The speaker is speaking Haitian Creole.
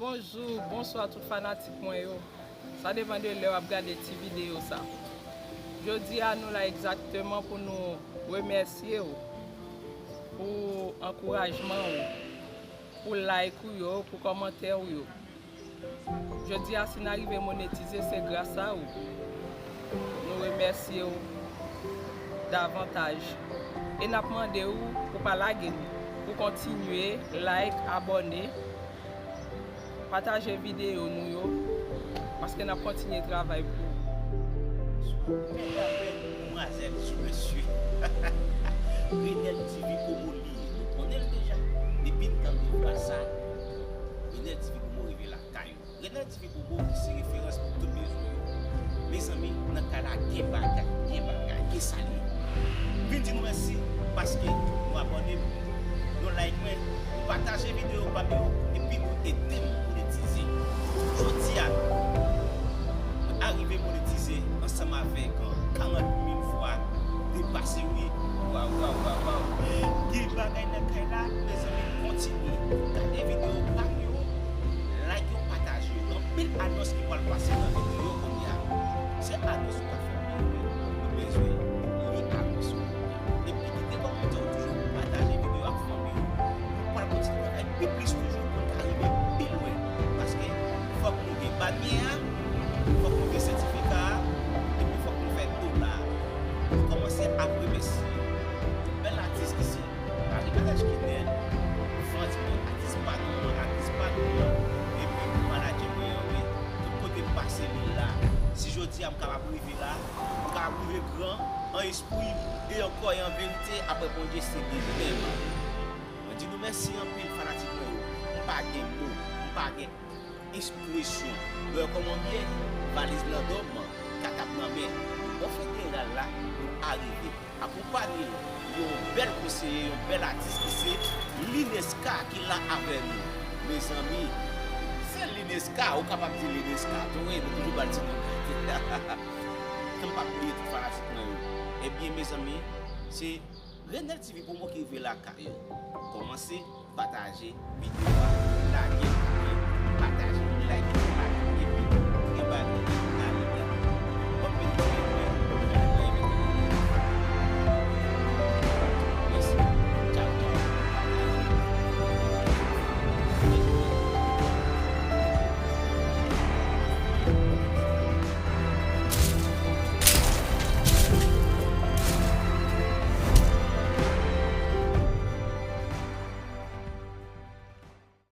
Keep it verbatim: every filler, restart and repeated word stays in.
Bonjou, bonswa tout fanatik mwen yo. Sa depann de lè w ap gade ti videyo sa. Jodi a nou la egzakteman pou nou remèsye w pou ankourajman w, pou like ou yo, pou kòmantè ou yo. Jodi a si n arive monetize se gras a ou. Nou remèsye w davantaj. E n ap mande w pou pa lage n, pou kontinye like, abòne, pataje videyo nou yo, paske n ap kontinye travay pou ou. Medam, demwazèl, mesye. Renel T V Komo li ye. Nou konnen l deja. Depi n tande vwa sa, Renel T V Komo rive lakay ou. Renel T V Komo ki se referans pou tout bezwen yo. Mezanmi, nan kay la gen bagay, gen bagay, gen sa li ye. Vin di nou mèsi paske nou abòne m, nou like mwen, nou pataje videyo pa m yo, epi nou ede m monetize. Jodi a, nou arive monetize ansanm avèk karant mil vwa depase wi. Waw, waw, waw, waw. Gen bagay nan kay la, mezanmi, kontinye gade videyo pa m yo, like yo, pataje yo. Gen anpil anons ki pral pase nan videyo kounye a. Se anons ou ka fè wi. Nou bezwen li anons ou. Epi kite kòmantè w toujou, pataje videyo ak fanmi w. Nou pral kontinye travay pi plis toujou pou n ka rive pi lwen. Paske fòk nou gen banyè a, fòk nou gen sètifika a, epi fòk nou fè dola a. Nou kòmanse ap remèsye yon bèl atis ki se Marie Blanche Kenneth, fans mwen, atis pa nou an, atis pa nou an, epi manadjè mwen an, wi. Tout kote m pase, li la. Si jodi a m kapab rive la, m kapab rive gran, an espri, e ankò e an verite, apre Bondye se li menm. Mwen di nou mèsi anpil, fanatik mwen yo. M pa gen mo, m pa gen ekspresyon. Lè w kòman m ye, valiz nan do m, katap nan men. Bò federal la, nou arive. Akonpanye yon bèl konseye, yon bèl atis ki se Linesca ki la avè nou. Mezanmi, se Linesca, ou kapab di Linesca tou, wi, nou toujou ba l ti non gate. Kè m p ap bliye tout fanatik mwen yo. Ebyen, mezanmi, se Renel T V Promo ki rive lakay ou. Kòmanse pataje videyo a, lage, pataje, like,